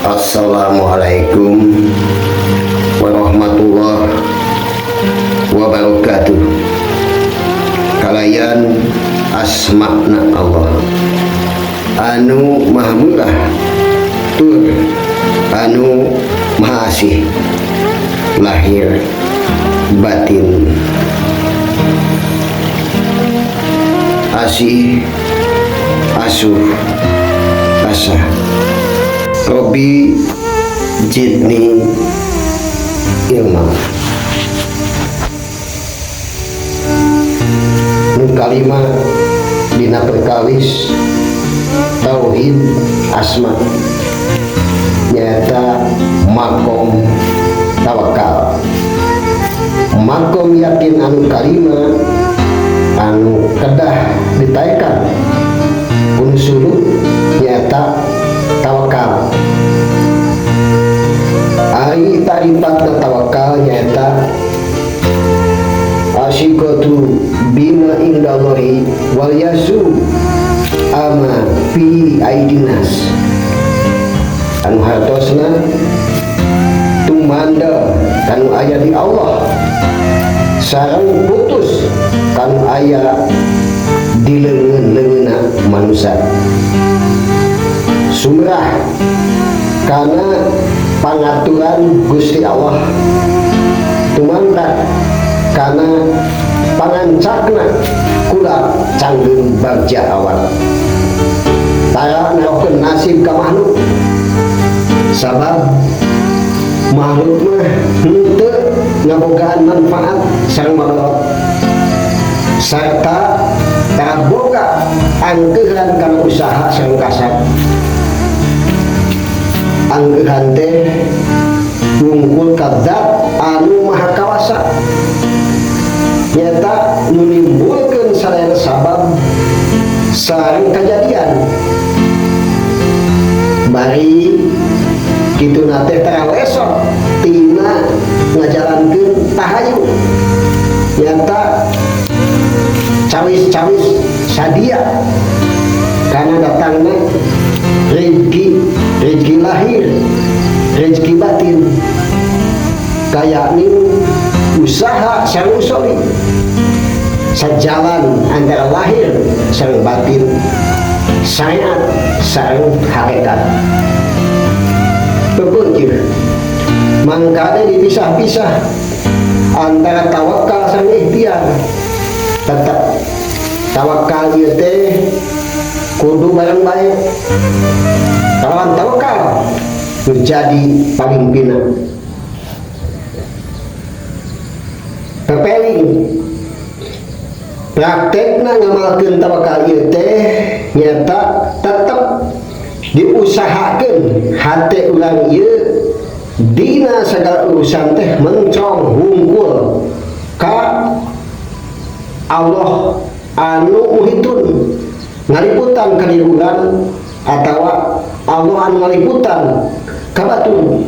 Assalamualaikum warahmatullahi wabarakatuh. Kalayan asma'na Allah anu maha murah tur anu maha asih lahir batin, asih asuh asah. Robbi zidni ilma. Nu kalima dina perkawis tauhid asma nyaeta makom tawakal. Makom yakin anu kalima anu kedah ditaekan unsur nyaeta tawakal. Ari tarifat tawakal nyaeta asyikatu bima indallahi wal yasu ama fi aidinas, anu hartosna tumanda kanu aya di Allah sareng putus kanu aya di leungeun-leungeunna manusia, sumrah kana pangaturan Gusti Allah, tumanda kana pangancakna kula canggeung bagja awal tara narokeun nasib ka makhluk, sabab makhluk mah henteu ngabogaan manfaat sareng madarat sarta tara boga angkeuhan kana usaha sareng kasab. Angkeuhan teh wungkul ka zat anu maha kawasa, nyata nu nimbulkeun sadaya sabab sareng kajadian. Bari kituna teh tara lesot tina ngajalankeun tahayu, nyata cawis-cawis sadia karena datangna rezeki, rezeki lahir, rezeki batin, kayakni usaha sareng usoli sajalan antara lahir sareng batin, syariat sareng hakikat. Bebeujeuh mangkana dipisah-pisah antara tawakal sareng ikhtiar. Tetap tawakal ieu teh kudu bareng bae, lawan tawakal menjadi pamimpinna. Pepeling praktekna ngamalkeun tawakal ieu teh nyata tetep diusahakeun hate urang ieu dina segala urusan teh mencong hungkul ka Allah anu muhitun ngaliputan ka diri urang atawa Allah anu ngaliputan ka batur.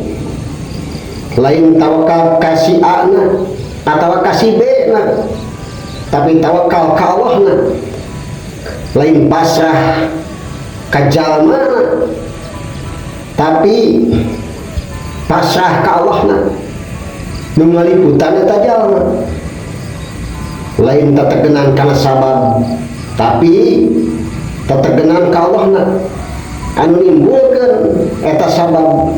Lain tawakal ka si A na atawa ka si B na, tapi tawakal ka Allah na. Lain pasrah ka jalma na, tapi pasrah ka Allah na. Nu ngaliputan eta jalma. Lain tetegenan kana sabab, tapi tetegenan ka Allah na anu nimbulkeun eta sabab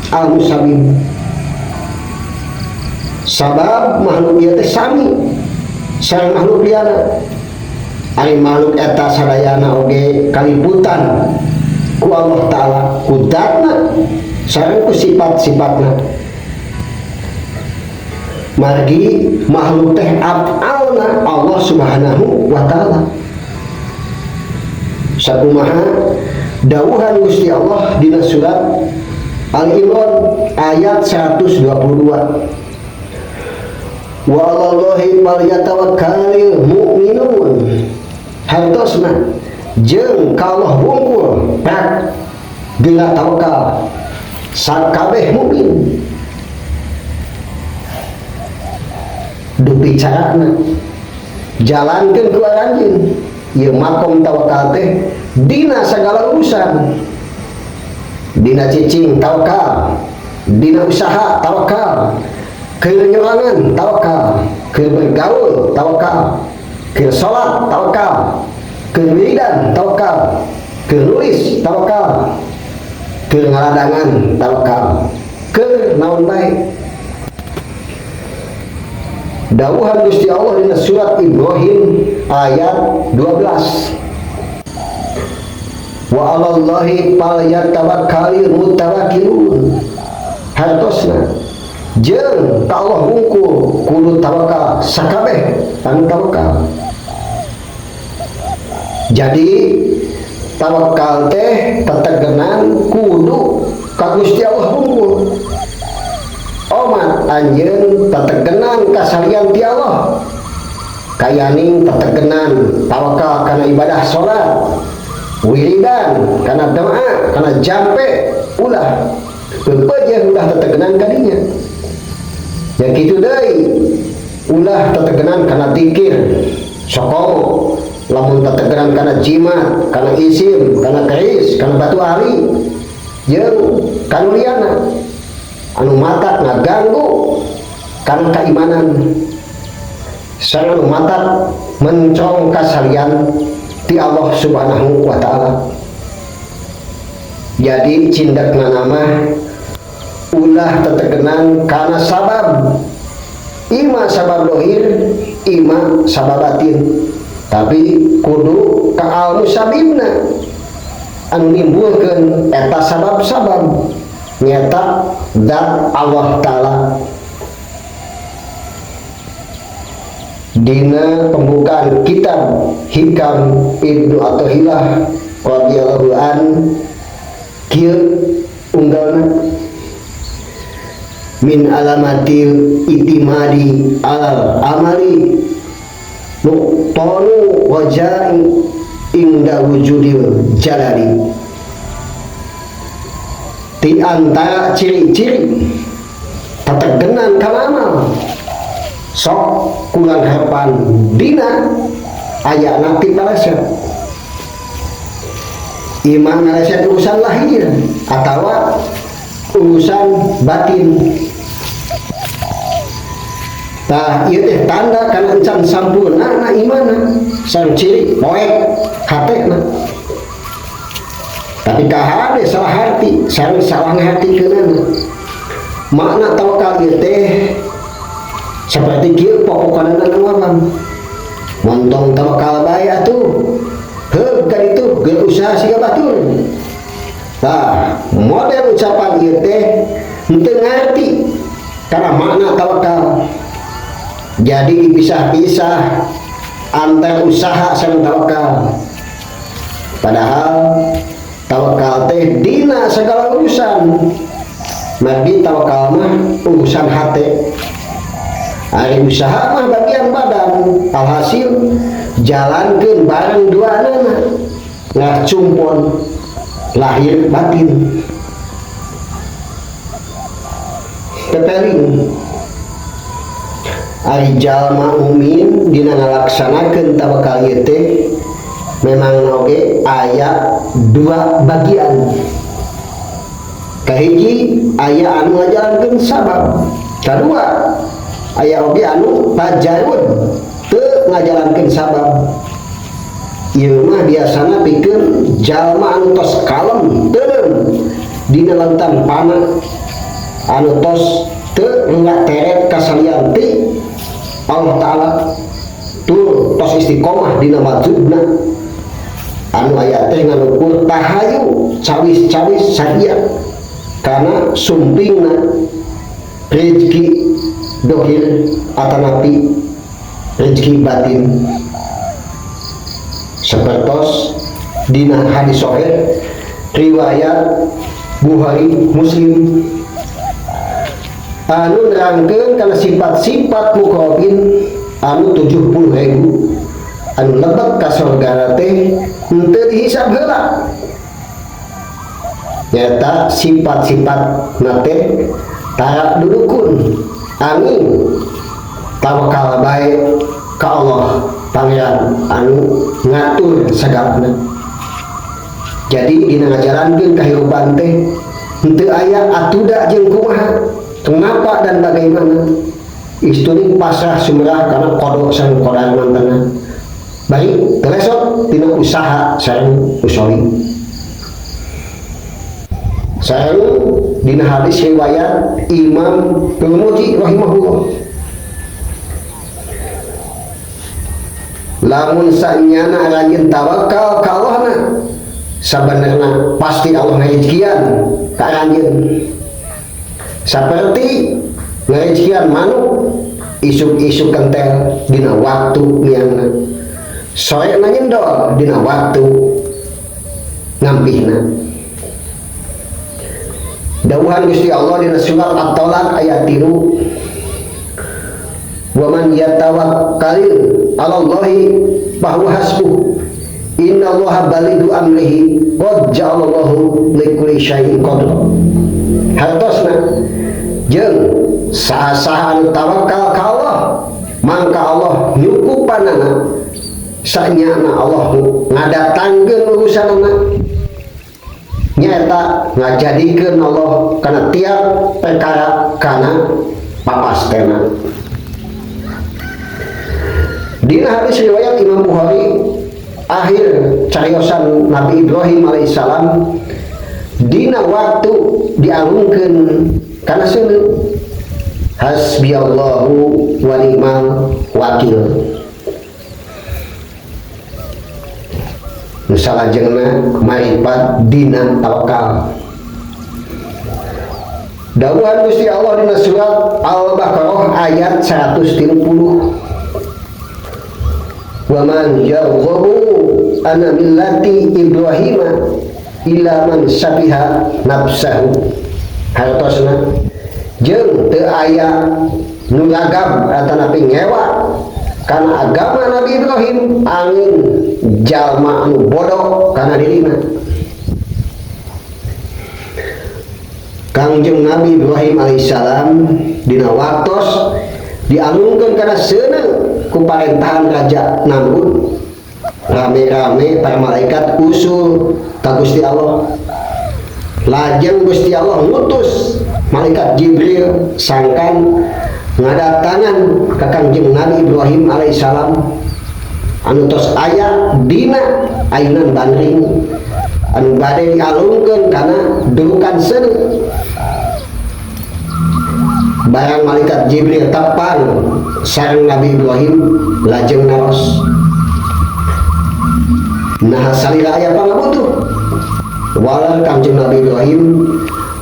al-musabib. Sabab makhluk ieu teh sami sareng makhluk liana. Ari makhluk eta sadayana oge kaliputan ku Allah Ta'ala, ku zatna sareng ku sifat-sifatna. Margi makhluk teh af'alna Allah Subhanahu wa Ta'ala. Sakumaha dawuhan Gusti Allah dina surat Al-Imran ayat 122. Wa 'alallahi falyatawakkalul mu'minun. Hartosna jeung ka Allah wungkul prak geura tawakal sakabeh mukmin. Dupi carana jalankeun ku aranjeun ieu makom tawakal teh dina sagala urusan. Dina cicing tawakal, dina usaha tawakal, keur nyorangan tawakal, keur bergaul tawakal, keur salat tawakal, keur wiridan tawakal, keur nulis tawakal, keur ngaladangan tawakal, keur naon bae. Dawuhan Gusti Allah dina surat Ibrahim ayat 12, wa 'alallahi falyatawakkalul mutawakkilun. Hartosna jeung ka Allah hungkul kudu tawakal sakabeh anu tawakal. Jadi tawakal teh tetegenan kudu ka Gusti Allah hungkul. Omat anjeun tetegenan kasalian ti Allah, kayaning tetegenan tawakal kana ibadah salat, wiridan, kana doa, kana jampe, ulah pepeje ulah tetegenan kadinya. Yang kitu deui ulah tetegenan kana dikir sokomo, lamun tetegenan kana jimat, kana isim, kana keris, kana batu ali jeung kanuliana anu matak ngaganggu kana keimanan sareng anu matak mencong kasalian ti Allah Subhanahu wa taala. Jadi cindekna nama ulah tetegenan kana sabab, ima sabab dohir, ima sabab batin, tapi kudu ka al musabibna anu nimbulkeun eta sabab-sabab nyata zat Allah Ta'ala. Dina pembukaan kitab Hikam Ibnu Athaillah radhiyallahu an kieu unggalna, min alamatil itimadi alal amali nuqtanu waja'i inda wujudil jalali. Di antara ciri-ciri tetegenan kana amal sok kurang harapan dina ayana ti paleset, iman ngaleset urusan lahir atawa urusan batin. Tah ieu teh tanda kana encan sampurna na imana, sareng ciri poek hatena. Tapi kahade salah hati, sareng salah ngahatikeunana. Makna tawakal ieu teh seperti kieu pokokna ngomong. Montong tawakal bae atuh. Heuh ka ditu geus usaha siga batur. Tah, model ucapan ieu teh henteu ngarti kana makna tawakal. Jadi dipisah-pisah antar usaha sareng tawakal. Padahal tawakal teh dina segala urusan. Margi tawakal mah urusan hate. Ari usaha mah bagian badan. Alhasil jalankeun bareng duanana. Nah cumpon lahir batin. Teteling ari jalma mukmin dina ngalaksanakeun tawakal ieu teh memang oge aya dua bagian. Kahiji aya anu ngajalankeun sabab, kadua aya oge anu tajarud teu ngajalankeun sabab. Ieu mah biasana pikeun jalma anu tos kalem teuleum dina lautan panah, anu tos teu ngateret kasalian ti Allah Ta'ala, tur tos istiqomah dina mazhabna anu aya teh nganukur tahayu cawis-cawis sadia karena sumpingna rezeki dohir atanapi rezeki batin. Sepertos dina hadis sahih riwayat Bukhari Muslim anu nerangkeun kana sifat-sifat muqarrabin anu 70.000 anu lebet ka surga teh henteu dihisab heula. Nyata sifat-sifat nate tara dudukun angin tawakal bae ka Allah Pangeran anu ngatur sagalana. Jadi dina ngajalankeun kahirupan teh Henteu aya atuda jeung kumaha, kenapa dan bagaimana. Istuning pasrah sumerah karena kodok sareng kodar mantana. Bari telesot tina usaha sareng usoli. Sareng dina hadis riwayat Imam Tirmizi rahimahullah. Lamun sanyana rajin tawakal ka Allahna, sabenerna pasti Allah ngarejekian ka anjeun. Saperti ngarejekian manuk isuk-isuk kentel dina waktu miangna, sore nyendol dina waktu ngampihna. Dawuhan Gusti Allah dina surat At-Talaq ayat 3, wa man yatawakkal 'ala Allahi fa huwa hasbuh innallaha balighu amrihi qad ja'alallahu likulli syai'in qadra. Hartosna jeung saha-saha anu tawakal ka Allah mangka Allah nyukupanana, sanyana Allah ngadatangkeun urusanana, nyaeta ngajadikeun Allah kana tiap perkara kana papastena. Dina hadis riwayat Imam Bukhari, akhir cariosan Nabi Ibrahim alaihissalam dina waktu dialungkeun kana seuneu, hasbiyallahu wa ni'mal wakil. Nu salajengna maripat dina tawakal. Dawuhan Gusti Allah dina surat Al-Baqarah ayat 130, wa man yarghabu an millati Ibrahima illa man safiha nafsahu. Hartosna jeung teu aya nu ragam atanapi ngewa kana agama Nabi Ibrahim angin jalma anu bodoh kana dirina. Kangjeng Nabi Ibrahim alaihissalam dina waktos dialungkeun kana seuneu ku parentahan Raja Namrud, rame-rame para malaikat usul ka Gusti Allah. Lajeng Gusti Allah ngutus malaikat Jibril sangkan ngadatangan ka Kangjeng Nabi Ibrahim alaihissalam anu tos aya dina ayunan bandring anu bade dialungkeun kana durukan seuneu. Barang malaikat Jibril tepang sareng Nabi Ibrahim lajeng naros, nah salira aya pangabutuh. Walau Kangjeng Nabi Ibrahim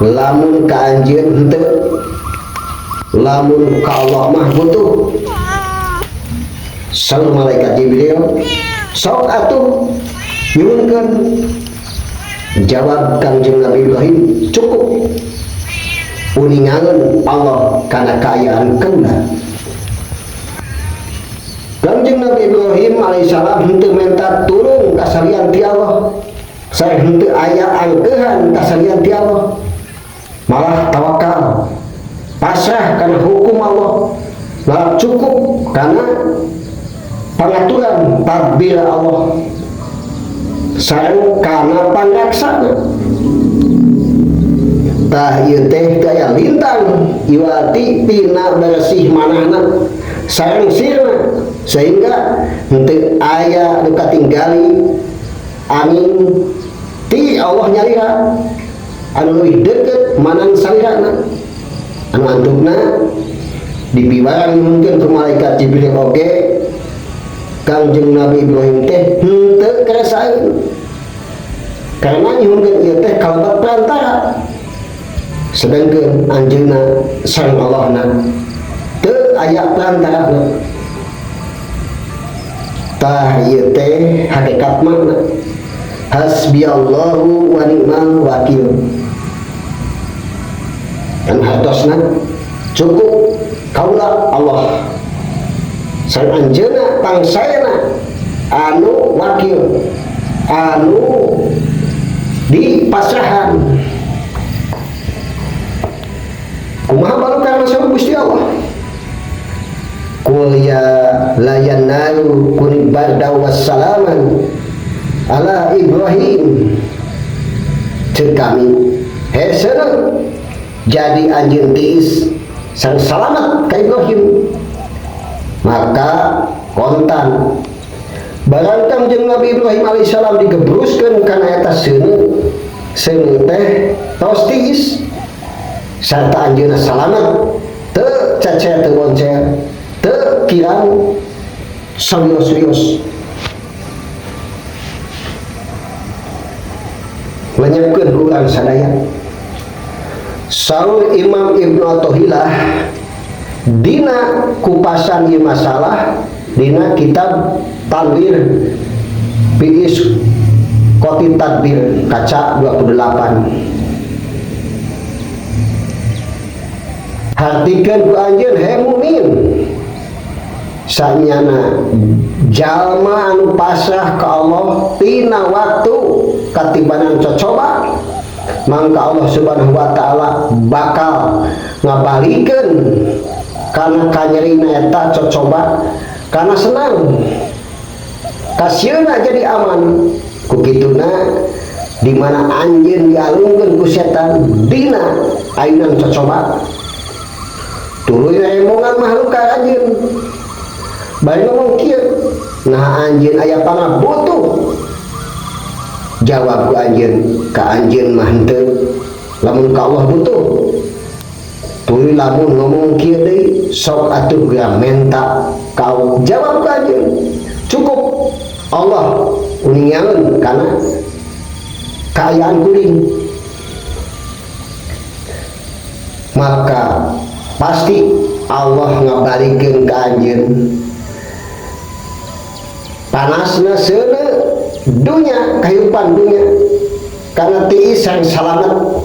lamun ka anjeun henteu, lamun ka Allah mah butuh. Saur malaikat Jibril, sok atuh nyuhunkeun. Jawab Kangjeng Nabi Ibrahim, cukup uningangan Allah kana kaayaan kaula. Kangjeng Nabi Ibrahim alaihissalam henteu menta tulung ka salian ti Allah, sareng henteu aya angkeuhan ka salian ti Allah, malah tawakal pasrah kana hukum Allah, malah cukup kana pengaturan tadbir Allah sareng kana pangraksana. Tah ieu teh gaya lintang iwati tina bersih manahna sareng sirna, sehingga henteu aya nu katinggali angin ti Allah nyalira anu leuwih deukeut manan salirana. Anu antukna dipiwarang mungkin ku malaikat Jibril oge Kangjeng Nabi Ibrahim teh henteu keresaeun karena nyuhunkeun ieu teh kalabat perantara, sedangkan anjeunna sareng Allahna teu aya perantarana. Tah ieu teh hakikat makna hasbiyallahu wa ni'mal wakil. Dan hartosna cukup kaula Allah sareng anjeunna pangsayana anu wakil anu dipasrahan. Kumaha balukar masuk Gusti Allah? Qul ya layan naru kuni barda wassalaman ala Ibrahim. Cek kami Hese jadi anjeun tiis sang salamet ka Ibrahim. Maka kontan barangkang jeung Nabi Ibrahim alaihissalam digebruskeun kana eta seuneu, seuneu teh tos tiis sarta anjeunna salamet, teu cecet teu boncer, teu kirang serius-serius. Lenyapkeun ku urang sadaya. Saur Imam Ibnu Athaillah dina kupasan ieu masalah dina kitab Tanwir Biis Qoti Tadbir kaca 28. Hartikeun ku anjeun he mukmin, sanyana jalma anu pasrah ka Allah tina waktu katibanan cocoba, mangka Allah Subhanahu wa taala bakal ngabalikeun kana kanyerina eta cocoba kana senang, kasieuna jadi aman. Ku kituna di mana anjeun dialungkeun ku setan dina ayunan cocoba, tuluy rembongan makhluk ka anjeun bari ngomong kieu, nah anjeun aya pangabutuh. Jawab ku anjeun, ka anjeun mah henteu, lamun ka Allah butuh. Tuluy lamun ngomong kieu deui, sok atuh geura menta ka Allah. Jawab ku anjeun, cukup Allah uningangeun kana kaayaan kuring. Maka pasti Allah ngabalikeun ka anjeun. Panasna seuneu dunya, kehidupan dunya, karena tiis sareng salamet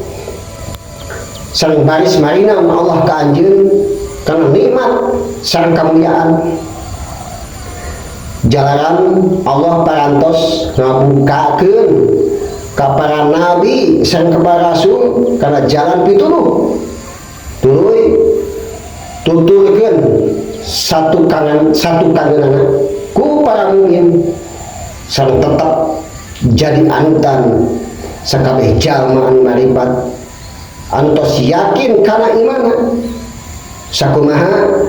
sareng baris marina Allah ka anjeun karena nikmat sareng kemuliaan. Jalaran Allah parantos ngabukakeun ka para nabi sareng ka para rasul karena jalan pituluh, tuluy tuturkeun satu kangen satu kangenana ku para mukmin sareng tetap jadi anutan sakabeh jalma anu maripat antos yakin kana imana. Sakumaha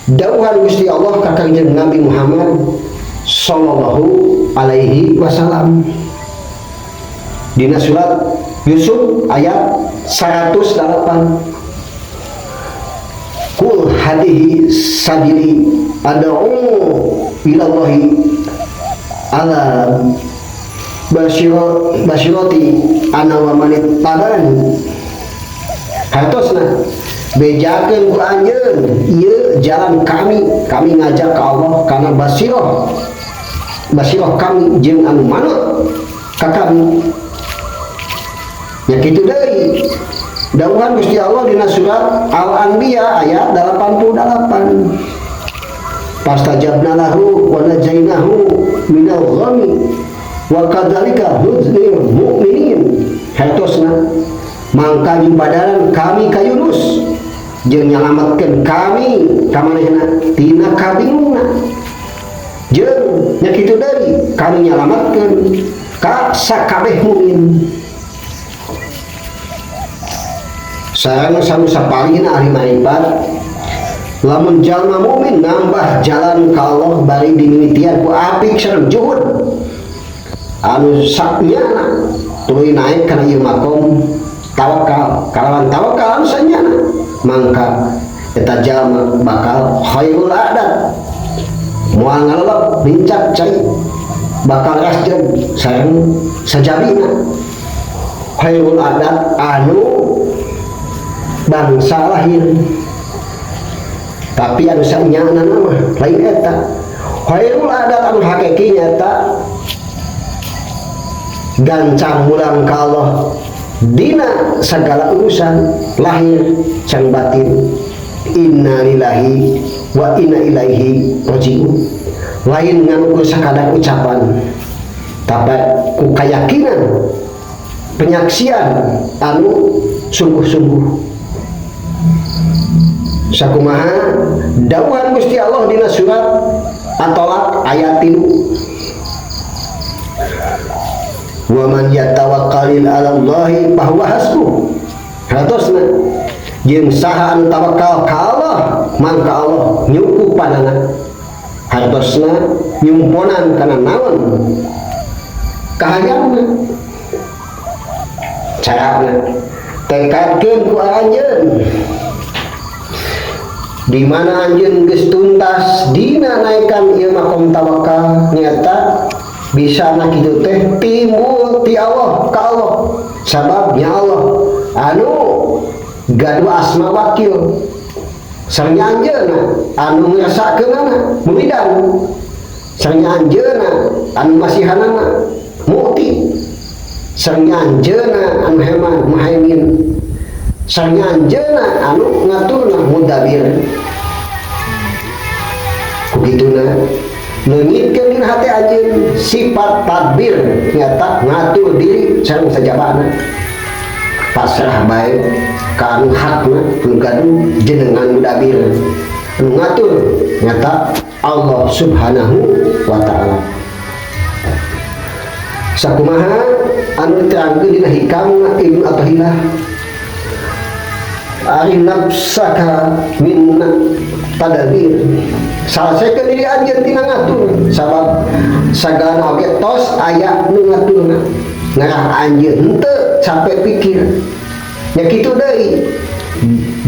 dawuhan Gusti Allah ka Kangjeng Nabi Muhammad sallallahu alaihi wasallam dina surat Yusuf ayat 108, Qul hadihi sabili ad'u ilallahi ala basirati ana wa man ittaba'ani. Hartosna bejakeun ku anjeun ieu jalan kami, kami ngajak ka Allah kana basirah, basirah kami jeung anu manut ka kami. Ya kitu deui dawuhan Gusti Allah dina surat Al-Anbiya ayat 88, Fastajabna lahu wa najainahu minal ghammi wa kadzalika nunjil mu'minin. Hartosna mangka nyumbadaran kami ka Yunus jeung nyalametkeun kami ka manehna tina kabingungna, jeung nya kitu deui kami nyalametkeun ka sakabeh mukmin. Sareng sanu sapalihna ahli marifat, lamun jalma mukmin nambah jalan ka Allah bari dimimitian ku apik sareng juhud anu saknyana tuluy naik kana ieu makom tawakal, kalawan tawakal anu sanyana, mangka eta jalma bakal khairul adat, moal ngalelep lincak cai, bakal rasjeg sareng sajabina. Khairul adat anu bangsa lahir, tapi anu sanyana mah lain eta. Khairul adat anu hakiki nyata gancang mulang ka Allah dina segala urusan lahir sang batin. Inna lillahi wa inna ilaihi rajiun. Lain ngan ukur sakadar ucapan, tapi ku keyakinan penyaksian anu sungguh-sungguh. Sakumaha dawuhan Gusti Allah dina surat At-Talaq ayat 3, Wa man yatawakkalil 'ala Allahi fa huwa hasbuh. Hartosna jeung saha anu tawakal ka Allah mangka Allah nyukupanana. Hartosna nyumponan kana naon kahayangna. Carana tekadkeun ku anjeun di mana anjeun geus tuntas dina naikkan ieu makom tawakal nyata bisa na kitu teh timbul ti Allah ka Allah, sababnya Allah anu gaduh asma wakil sareng anjeunna anu ngrasakeunana muridan, sareng anjeunna anu masihanana mukti, sareng anjeunna anu heman muhaimin, sareng anjeunna anu ngaturna mudabir. Ku kituna leungitkeun dina hate anjeun sifat tadbir nyata ngatur diri sareng sajabana, pasrah bae ka anu hakna anu gaduh jenengan mudabir anu ngatur nyata Allah Subhanahu wa Ta'ala. Sakumaha anu diterangkeun dina Hikam Ibnu Athaillah, ari nafsaka min tadabir, salasaikeun diri anjeun tina ngatur, sabab sagala oge tos aya nu ngaturna, ngarah anjeun henteu capek pikir. Nya kitu deui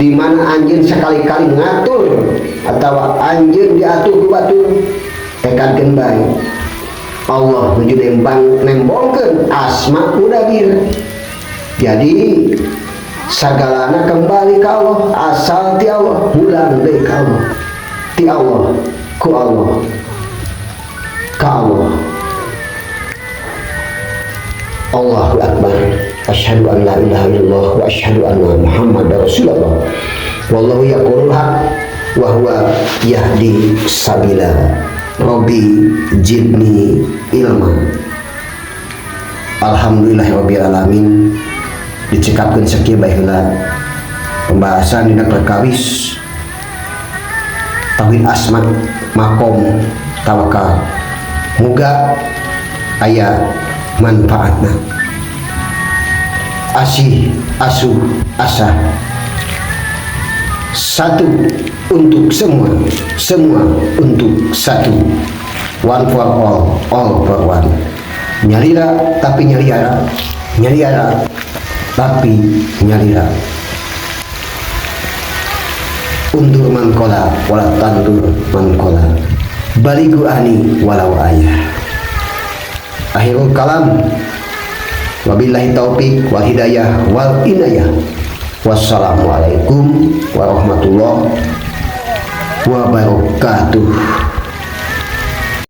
di mana anjeun sekali-kali ngatur atawa anjeun diatur ku batur, tekadkeun bae Allah nuju nembang nembongkeun asma mudabir. Jadi sagalana kembali ka Allah, asal ti Allah mulang deui ka Allah, ti Allah ku Allah ka Allah. Allahu Akbar. Asyhadu an la ilaha illallah wa asyhadu anna Muhammadar Rasulullah. Wallahu yaqulul haq wa huwa yahdi sabila. Rabbi zidni ilma. Alhamdulillahirabbil alamin. Dicekapkeun sakieu bae heula pembahasan dina perkawis tauhid asma makom tawakal. Muga aya manfaatna. Asih asuh asah, satu untuk semua, semua untuk satu, one for all, all for one. Nyalira tapi nyaliara, nyaliara tapi nyalira. Undur man qola wala tandur man qola, balighu anni walau ayah. Akhirul kalam, wabillahi taufik wal hidayah wal inayah. Wassalamualaikum warahmatullahi wabarakatuh.